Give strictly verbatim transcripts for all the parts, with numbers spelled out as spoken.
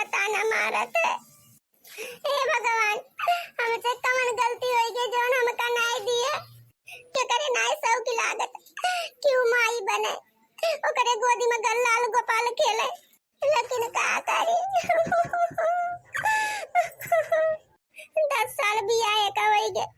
ताना मारत है। हे भगवान, हमसे कवन गलती होइ गई जौन हमका नाई दिए? केकरे नाई सौख लागत कि उ माई बने, ओकरे गोदी में गल लाल गोपाल खेले, लेकिन का करी? दस साल बियाहे का होइ गए,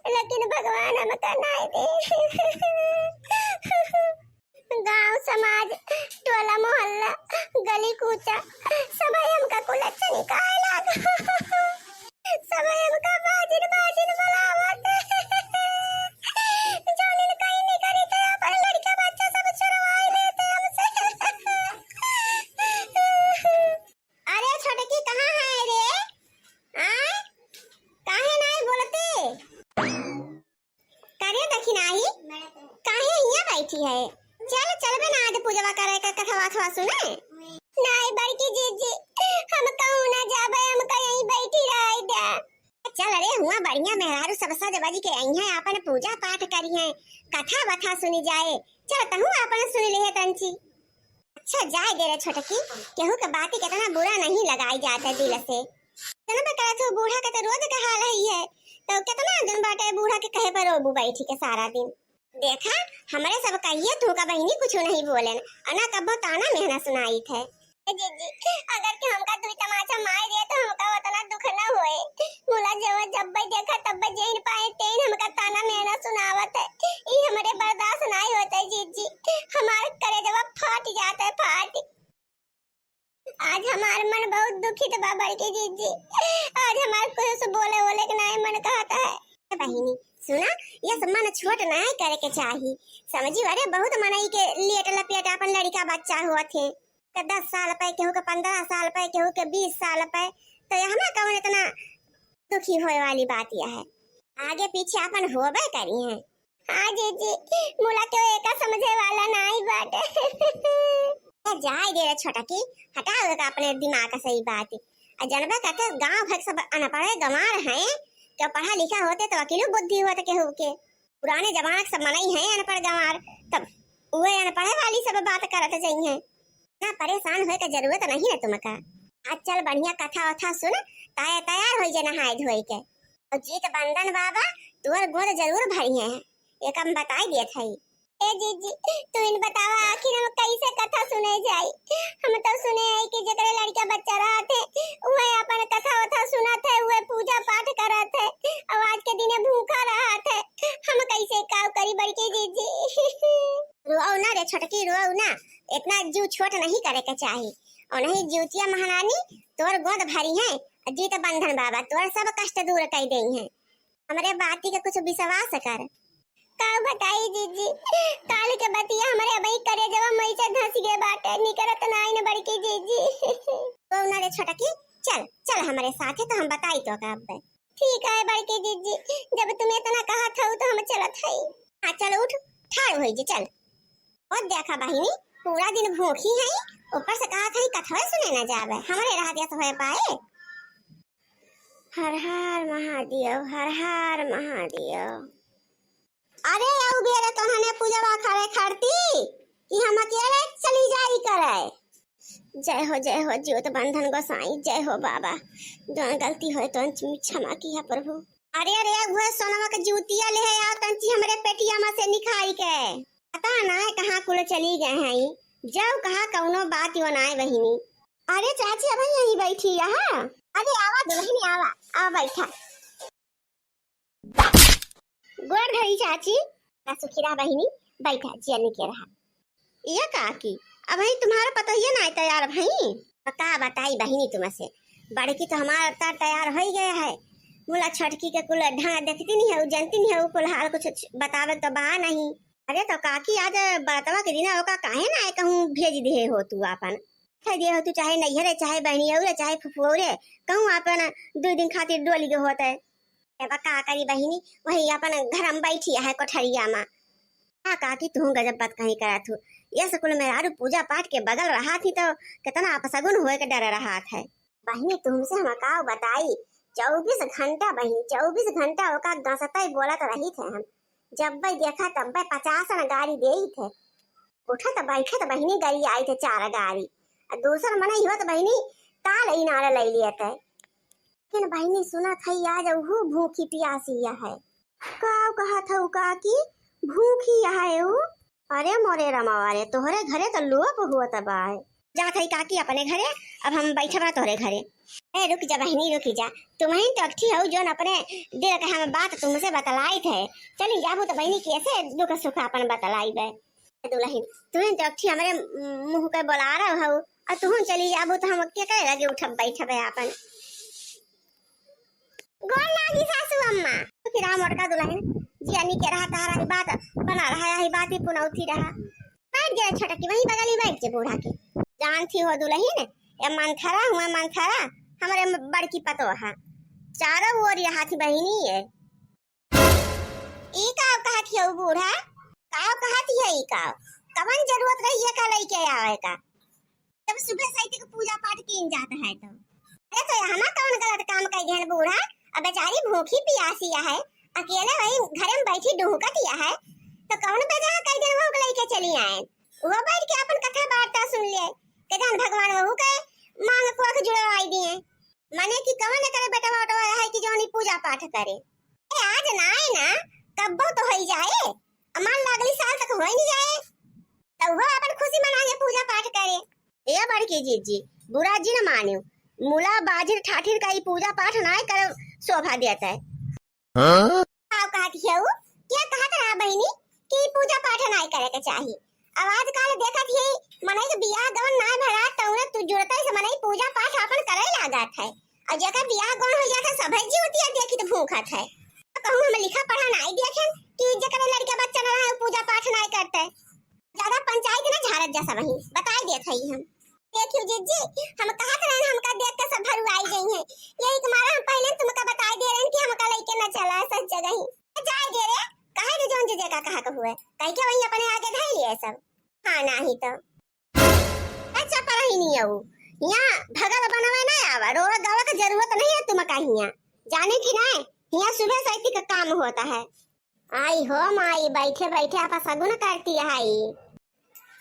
लेकिन भगवान हमका नाई दे। गांव समाज, टोला मोहल्ला, गली कूचा, सबही हमका कुलच्छनी कहे लाग। सबही हमका बाजिन बाजिन बुलावत। जौन इनका ही नहीं करी थे, अपन लड़का बच्चा सब चुरवाई लेते हमसे। अरे छोटकी, कहाँ है रे? आय, काहे नाई बोलते? करे दखिनाही, काहे हियां बैठी है? चल, चलबे ना आज पूजवा करे का कथवा अथवा सुने। नाई बड़की जीजी, हम कहूँ ना जाबे, हमका यहीं बैठी रहे द्या। चल रे, हुआ बढ़िया मेहरारू सब सज बज के आई हैं, आपन पूजा पाठ करी हैं, कथा वथा सुनी जाए। चल तहूँ आपन सुन लिहे तंची। अच्छा जाए दे रे छोटकी, केहू के बाती केतना बुरा नहीं लगाई जात है दिल से। जनबे करत हो बूढ़ा के तो रोज के हाल है ये, तो केतना दिन बाटे बूढ़ा के कहे पर रोबू बैठी के सारा दिन। देखा, हमरे सब कहिए तू का बहिनी कुछ नहीं बोलेन, अना कब्बो ताना मेहना सुनाई थे। ए जीजी, अगर के हमका दुई तमाचा मार दे तो हमका उतना दुख न होए। मुला जब जब देखा तब जेन पाए तेन हमका ताना मेहना सुनावत है। ई हमरे बर्दाश्त नहीं होता है जीजी, हमार करेजवा फाट जाता है, फाट। आज हमार मन बहुत दुखित बा बड़की जीजी, आज हमार कुछ बोले वोले के नाई मन कहता है। ए बहिनी, सुना, ये सब मन छोट नाई करे के चाही, समझी? अरे बहुत मनई के लेट लपेट अपन लड़का बच्चा हुआ थे, के दस साल पे, केहू के पन्द्रह साल पे, केहू के बीस साल पे, तो ये हमें कौन इतना दुखी होए वाली बात यह है? आगे पीछे अपन होबे करी हैं। हाँ जीजी, मुला के एका समझे वाला नाई बाटे। ए, जाए दे रे छोटकी, हटाओ एका अपने दिमाग से ई बात। आ जनबे करते गांव भर के सब अनपढ़े गंवार हैं, के पढ़ा लिखा होते तो अकिलो बुद्धि होत केहू के। पुराने जमाना के सब मनई हैं अनपढ़ गंवार, तब उहे अनपढ़े वाली सब बात करत जई हैं। ना परेशान होए के जरूरत नहीं है तुमका। आज चल बढ़िया कथा वथा सुन, ताए तैयार होई जे नहाए धोए के। और जीत बंधन बाबा तोर गोद जरूर भरी है, एक हम बताई दिए थे। ए जीजी, तू इन बतावा आखिर हम कैसे कथा सुने जाई? हम तो सुने हैं कि जेकरे लड़का बच्चा रहत है, उहे अपन कथा वथा सुनत है, उहे पूजा पाठ करत है, और आज के दिने भूखा रहत है। हम कैसे काव करी बड़की जीजी? रोऊ ना रे छोटकी, रोऊ ना, इतना जीव छोट नहीं करे के चाही। और नहीं जीवतिया महारानी तोर गोद भरी है, जीत बंधन बाबा तोर सब कष्ट दूर कर देई हैं। हमरे बाती के कुछ विश्वास कर। का बताई जीजी, काल के बतिया हमरे अबही करेजवा मई से धंस गए बाटे, निकरत नाई न बड़की जीजी। रोऊ ना रे छोटकी, चल, चल हमरे साथे तो हम बताई तो का अब। ठीक है बड़की जीजी, जब तुम इतना कहत हो तो हम चलत हई। हाँ चल उठ, ठाड़ होई जे चल। ओ देखा बहिनी, पूरा दिन भूखी है, ऊपर से कहत है कथवे सुने ना जावे, हमरे रहत या तो होए पाए। हर हर महादेव, हर हर महादेव। अरे, अउ बेरे तोहने पूजवा करे खड़ती कि हम अकेले चली जाई करे। जय हो, जय हो, जीवत बंधन गोसाई, जय हो बाबा। जौन गलती होए तो क्षमा किया प्रभु। अरे, अरे, उहे सोनवा के जूतिया ले है, आओ तंची हमरे पेटिया में से निकाई के। पता ना है कहाँ कुल चली गए हैं, जाओ कहाँ कौनो बात यो ना है बहिनी। अरे चाची, अब यहीं बैठी यहाँ। अरे आवा दुल्हन, आवा, आवा बैठा। गोड़ धरी चाची। ना सुखी रहा बहिनी, बैठा, जिया निके रहा। ये काकी, अबही तुम्हारा पतोहिया ना तैयार भई? का बताई बहिनी तुमसे, बड़की तो हमारा तर तैयार हो ही गया है। मुला छोटकी के कुल ढंग देखती नहीं है, उ जानती नहीं है, उ कुल हाल कुछ बतावे तो बा नहीं। अरे तो काकी, आज बरतवा के दिन ओका काहे ना कहूँ भेज दिए हो तू आपन? कह दिए हो तू चाहे नैहरे, चाहे बहनियौरे, चाहे फुफुओरे, कहूँ आपन दो दिन खातिर डोली के होते। अब का करी बहिनी, वही अपन घर में बैठी है कोठरिया में। का काकी, तू गजब बात कहीं करत हो। ये सकुल मेहरारू पूजा पाठ के बगल रहा थी तो कितना अपसगुन होए के डर रहा है। बहिनी, तुमसे हम का बताई, चउबीस घंटा बहिनी, चउबीस घंटा ओका गसतई बोलत रही थे हम। जब भाई देखा तब भाई पचास न गारी देई थे। उठत बैठत बहिनी गरियाई थे चार गारी। आ दूसर मनई होत बहिनी, ताल इनार लइ लियत है। लेकिन बहिनी सुनत है, आज उहू भूखी पियासी है। का कहत हऊ काकी, भूखी है ऊ? अरे मोरे रमावा रे, तोहरे घरे तो लोप हुअत बा। जात हई काकी अपने घरे, अब हम बैठबा तोहरे घरे। ए, रुक जा बहिनी, रुक जा। तुमहिन तो अकठी हऊ जौन अपने दिल के हम बात तुमसे बतलाइत है। चली जाबू तो बहिनी कैसे दुख सुख अपन बतलाइबे। दुलहिन, तुमहिन तो अकठी हमरे मुँह के बोला रहा हऊ, और तुहूँ चली जाबू तो हम के करे लगे उठब बैठबे अपन। गोर लागी सासू अम्मा। फिर आ मोटका दुलहिन, जिया निके रहा, तहरा ही बात बना रहा, यही बात ही पुनौती रहा। बैठ गए छोटकी, वहीं बगली बैठ के बूढ़ा के। जानती हो दुलहिन, ये मंथरा हुआ मंथरा, हमरे बड़की पतोह है, चारों ओर यहाँ थी बहिनी है। ई का कहत हियऊ बूढ़ा? का कहत हियऊ ई का? कवन जरूरत रही एका लइके आवे का? जब सुबह सहित के पूजा पाठ कीन जात है तो। अरे तो यहाँ ना कवन गलत काम कइ दिहन बूढ़ा? अब बेचारी भूखी पियासी है, अकेले वही घरे में बैठी डुहकत है, तो कवन बेजाय कइ दिहन वो लइके चली आए? वो बैठ के अपन कथा वार्ता सुन ले, के जान भगवान वहू के मांग कोख जुड़वाई दिए। मने कि कवन करे बेटवा उटवा है कि जौन ई पूजा पाठ करे। ए, आज ना आए ना, कब्बो तो होई जाए, अमान लागली साल तक होई नहीं जाए, तो वो अपन खुशी मना के पूजा पाठ करे। ए बड़की जीजी, बुरा जिन मानियो, मुला बाजिर ठाठिर का ई पूजा पाठ ना करे शोभा देत है। हाँ? का कहत हियऊ? क्या कहत रहा बहिनी कि पूजा पाठ नाय करे के चाही? अब आजकल देखत ही मनई के बियाह गवन नाय भरा, तौने तू जुड़ते से मनई पूजा पाठ अपन करे लागत है। और जेकर बियाह गवन हो जात है, सभे जीवतिया देखी तो भूखत है। तो कहूँ हम लिखा पढ़ा नाय देखेन कि जेकर लड़का बच्चा ना रहे, पूजा पाठ नाय करते। ज्यादा पंचायत ना झारत जा सबही, बताई देत हई हम। देखियो जीजी, हम कहत रहन, हमका देख के सब भरुआई गई हैं। यही के मारा हम पहले तुमका बताई दे रहन कि हमका लइके ना चला सच जगह ही। जाए दे रे, काहे दे जौन जीजे का कहा के हुए, कह के वही अपने आगे धई लिए सब। हाँ, नाही तो। अच्छा, पर ही नहीं आऊ। यहाँ भगल बनवे ना आवा, रोवे गावे का जरूरत नहीं है तुमका हियाँ। जाने कि नहीं, हियाँ सुबह सैती का काम होता है। आई हो माई, बैठे बैठे आप सगुन करती है।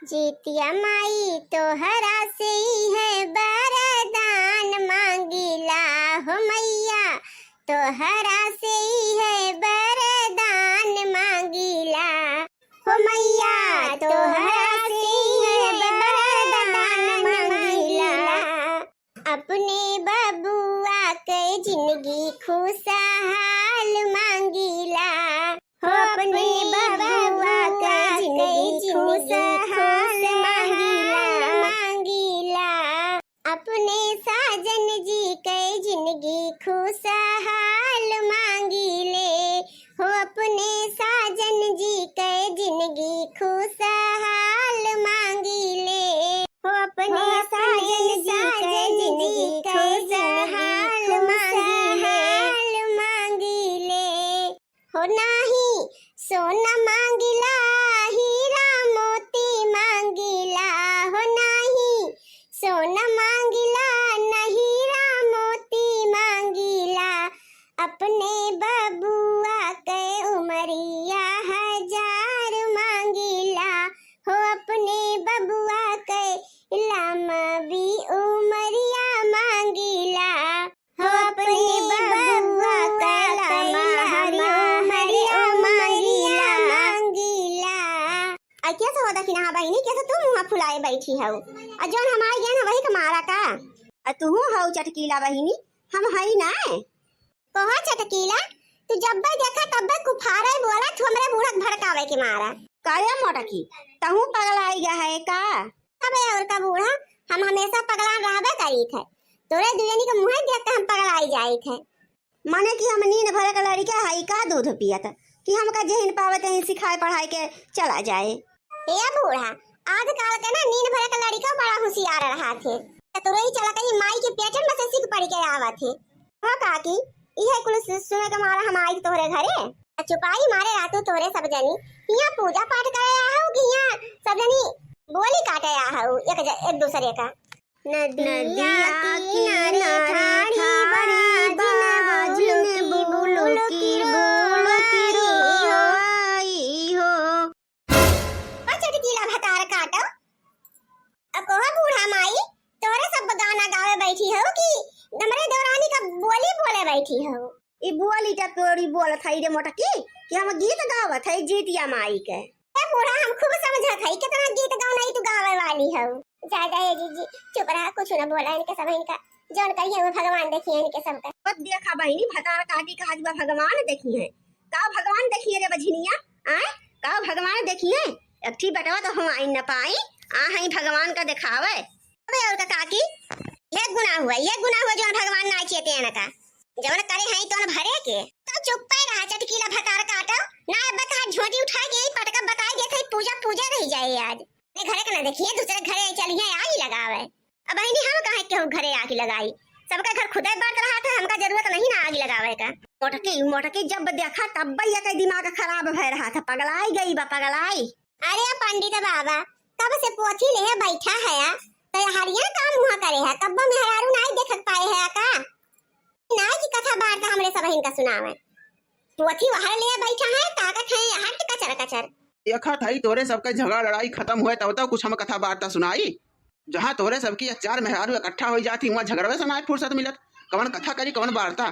जीतिया माई तोहरा से ही है बरदान मांगीला, हो मैया तोहरा से ही है बरदान मांगीला, हो मैया तोहरा से ही है बरदान मांगीला। अपने बबुआ के जिंदगी खुशहाल मांगीला, हो अपने बबुआ के जिंदगी खुशहाल मांगीला, मांगीला। अपने साजन जी के जिंदगी खुशहाल मांगीले, हो अपने साजन जी के जिंदगी खुशहाल मांगीले, हो अपने साजन जी के जिंदगी खुशहाल मांगीले। हो नाही सोना मांगिला, हीरा मोती मांगिला, हो नाही सोना मांगिला, न हीरा मोती मांगिला, अपने बबुआ के उमरिया हजार मांगिला, हो अपने बबुआ के लंबी उमरिया मांगिला, हो अपने बबुआ के लंबी उमरिया मांगिला। आ कैसे हो दखिनहा बहिनी, कैसे तू मुंह फुलाए बैठी हऊ? आ जौन हमारे ज्ञान है वही का मारा का? आ तू हऊ चटकीला बहिनी, हम हई ना। कहो चटकीला, तू जब्बे देखा तब्बे कुफारे बोला, तू हमरे बूढ़क भड़कावे के मारा। का रे मोटकी, तहूँ पगलाई गया है का? अबे और का बूढ़ा, हम हमेशा पगलान रहबे करीत है। तोरे दुजनी के मुँहे देख के हम पगलाई जाइत है। माने कि हम नीन भर के लड़िका हई का दूध पियत कि हमका जेहिन पावे तहिन सिखाए पढ़ाए के चला जाए। ए बूढ़ा, आजकल के ना नीन भर के लड़िका बड़ा होशियार रहा थे। तो तोरे ही चला कहीं माई के पेटन में से सीख पढ़ के आवत है। हो काकी, इहे कुल सु-, सुने के मारा हम आई तोहरे घरे। आ चुपाई मारे रातू तोहरे सब जनी हियाँ पूजा पाठ करे आए हो कि हियाँ सब जनी बोली काटे आए हो एक ज-, एक दूसरे का। नदिया किनारे ठाड़ी बाजिन बुलुकी बुलुकी रोई हो। ओ चटकीला भतार काटो। अब कहो बूढ़ा माई, तोहरे सब गाना गावे बैठी हो कि हमरे देवरानी का बोली बोले बैठी हो? ई बोली टपोरी बोलत हई रे मोटकी कि हम गीत गावत हई जीतिया माई के। ए बूढ़ा, हम खूब समझत हई, कितना गीत गौनाई तू गावे वाली हो। जा जा ए जीजी, चुप रहा, कुछ ना बोला इनके सब, इनका जौन करिए वो भगवान देखिए इनके सबका। अब देखा बहिनी, भतार काटी कहा जुआ भगवान देखिए। का भगवान देखिए रे बझिनिया? आय, का भगवान देखिए? एक ठी बेटवा तो हम आई न पाई, आ हई भगवान का देखावे। अबे और का काकी, ये गुनाह हुआ, ये गुनाह हुआ जौन भगवान ना चेते इनका। जवन करे हई तौन भरे के। तो चुप्पे रहा चटकीला भतार काटो। ना अब तहार झोंटी उठा के यही पटका बताई देत हई, पूजा पूजा रही जाए आज। अपने घरे के ना देखिए, दूसरे घरे चलिए आग लगावे। अब बहिनी हम काहे केहू घरे आग लगाई? सबका घर खुदे बर्त रहा था, हमका जरूरत नहीं ना आग लगावे का। मोटकी, मोटकी जब देखा तब ये के दिमाग खराब भय रहा था, पगलाई गई बा, पगलाई। अरे पंडित बाबा, कब से पोथी लेहे बैठा है, तो हरिया का मुँह करे है, कब मेहरारू नाई देख पाए है का? नाई की कथा वार्ता हमरे सबहिन का सुनावे। पोथी वहर ले बैठा है, ताकत है हट कचर कचर। देखत हई तोरे सबके झगड़ा लड़ाई खत्म हुए तब तो कुछ हम कथा वार्ता सुनाई। जहाँ तोरे सबकी चार मेहरारू इकट्ठा हो जाती, वहाँ झगड़वे से नाई फुर्सत मिलत। कवन कथा करी, कवन वार्ता?